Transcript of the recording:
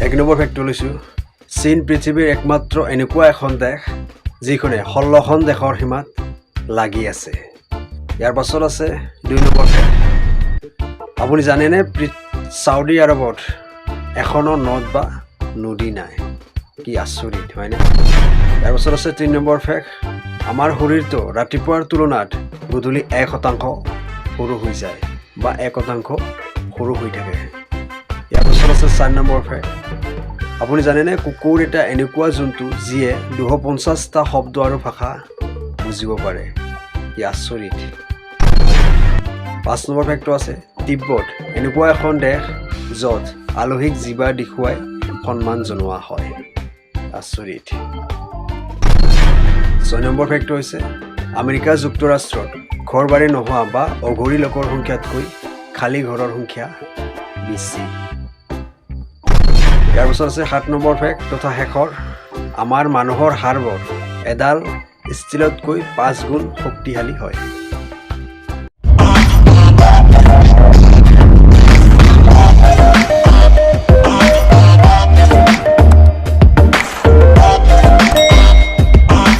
1 number ফেক্টটো লৈছোঁ, চীন পৃথিৱীৰ একমাত্ৰ এনেকুৱা এখন দেশ যিখনে 16খন দেশৰ সীমাত লাগি আছে। ইয়াৰ পাছত আছে 2 নম্বৰ ফেক্ট। আপুনি জানেনে চাউদি আৰৱত এখনো নদ বা নদী নাই? কি আচৰিত, হয়নে? ইয়াৰ পাছত আছে 3 নম্বৰ ফেক্ট। আমাৰ শৰীৰটো ৰাতিপুৱাৰ তুলনাত গধূলি 1% সৰু হৈ যায় বা 1% সৰু হৈ থাকে। ইয়াৰ পাছত আছে 4 নম্বৰ ফেক্ট। আপুনি জানেনে কুকুৰ এটা এনেকুৱা জন্তু যিয়ে 250টা শব্দ আৰু ভাষা বুজিব পাৰে? কি আচৰিত! 5 নম্বৰ ফেক্টটো আছে, তিব্বত এনেকুৱা এখন দেশ য'ত আলহীক জিভা দেখুৱাই সন্মান জনোৱা হয়। আচৰিত! 6 নম্বৰ ফেক্টটো হৈছে, আমেৰিকা যুক্তৰাষ্ট্ৰত ঘৰ বাৰী নোহোৱা বা অঘৰী লোকৰ সংখ্যাতকৈ খালী ঘৰৰ সংখ্যা বেছি। ইয়াৰ পাছত আছে 7 নম্বৰ ফেক্ট তথা শেষৰ, আমাৰ মানুহৰ হাড়বোৰ এডাল ষ্টীলতকৈ 5 গুণ শক্তিশালী হয়।